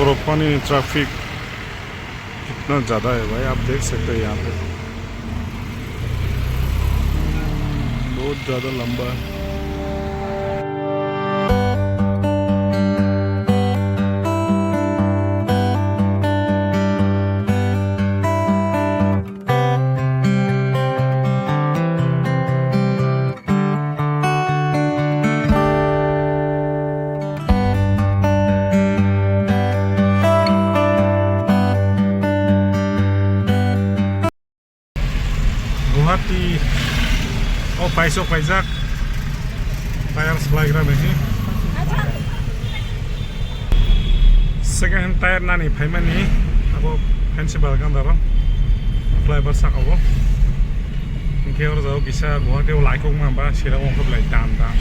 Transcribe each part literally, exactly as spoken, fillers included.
Ropani traffic kitna zyada hai bhai, aap dekh sakte hain yahan pe. Bahut zyada lamba hai. Guwahati o paisa paijak. Tire swlaigra bai se. Second hand tire nani phaimani abo phensi balgandaro flyover saka o. Hinkhe oro jago kisa Guwahati o laikok ma ba sira o khe belai dam dam.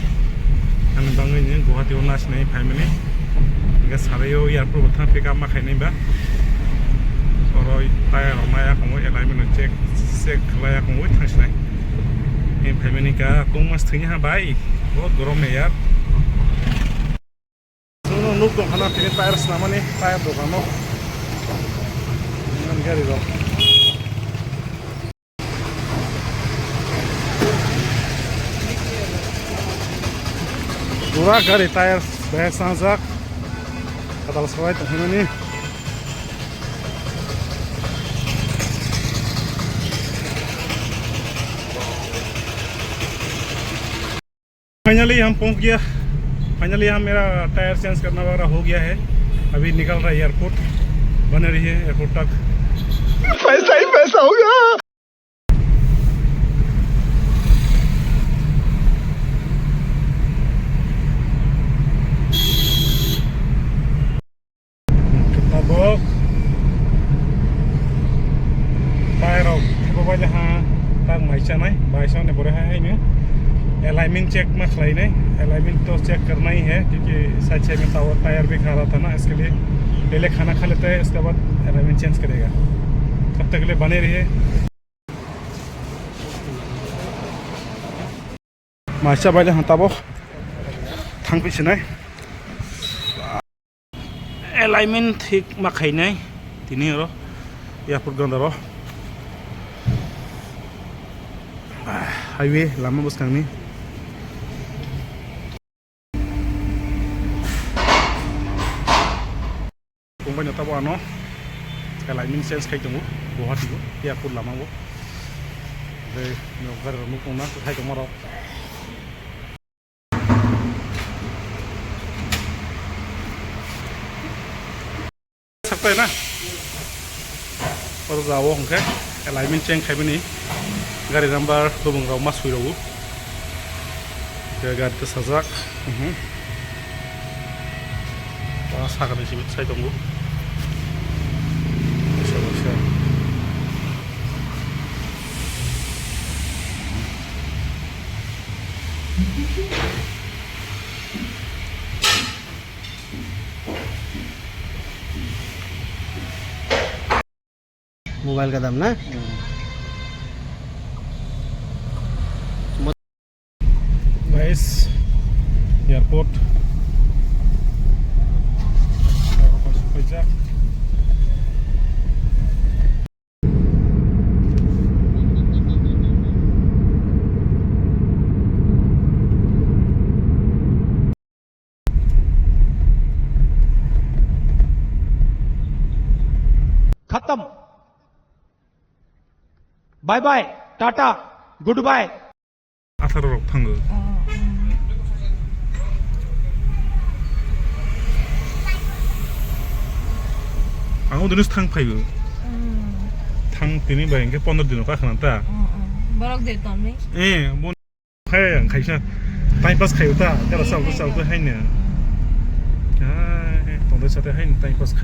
Ani bangwi ni Guwahati o nasinai phaimani. Hinkhe sarai o airport bo thang pick up ma khainai ba. Oro tire rok nai akhongwi alignment check check khlai akhongwi thangsinai. Hinkhe phaimani ka kung mas thwini ha bai. Bahut gorom ne yaar. Chwngno nuk tong khana tini tire swnamani, tire dogano. Nang gari rok. Pura gari tire behek sangjak. Kadal sabai tong khani. Finally हम पहुंच गया। Finally हम मेरा tyre change करना वगैरह हो गया है। अभी निकल रहा है एयरपोर्ट। बने रहिए एयरपोर्ट तक। पैसा ही पैसा होगा। Tabok tire rok thebo bai le ha tak mai chanai, bai sone bore hai haino alignment check ma khlainai, alignment to check karna hi hai, kyunki side side mein tire bhi khara tha na, iske liye pehle khana kha lete hai, uske baad alignment change karega, tab tak ke liye bane rahiye. Maisa bai le hwn tabok thang phi sinai. Alignment thik ma khainai tini oro airport gandaro. Highway lama bwskangni. Tongbaino tabo ano alignment change khai tongo Guwahati o airport lama o. Tei nok gari rok nuk tongna kwthai tongma rok. Saktai na? Oro jao hwnkhe alignment change khaibani gari number tubung rok ma sui rwo. Khe gari ta sajak. Mhm. Ba sakani simi sai tongo. Bisa, bisa. Mobile ka dam na? Guys, airport. Khatam. Bye bye, tata, goodbye. Atharo rok thango. Ang o dinis thang phaio. Thang tini bai hwnkhe pondro dino ka khna ta. Borok de tonwi. Eh, bo Hai, ang khaisa time pass khaio ta, jara salto salto haino. Hai, tongdoi sate haino time pass khaio.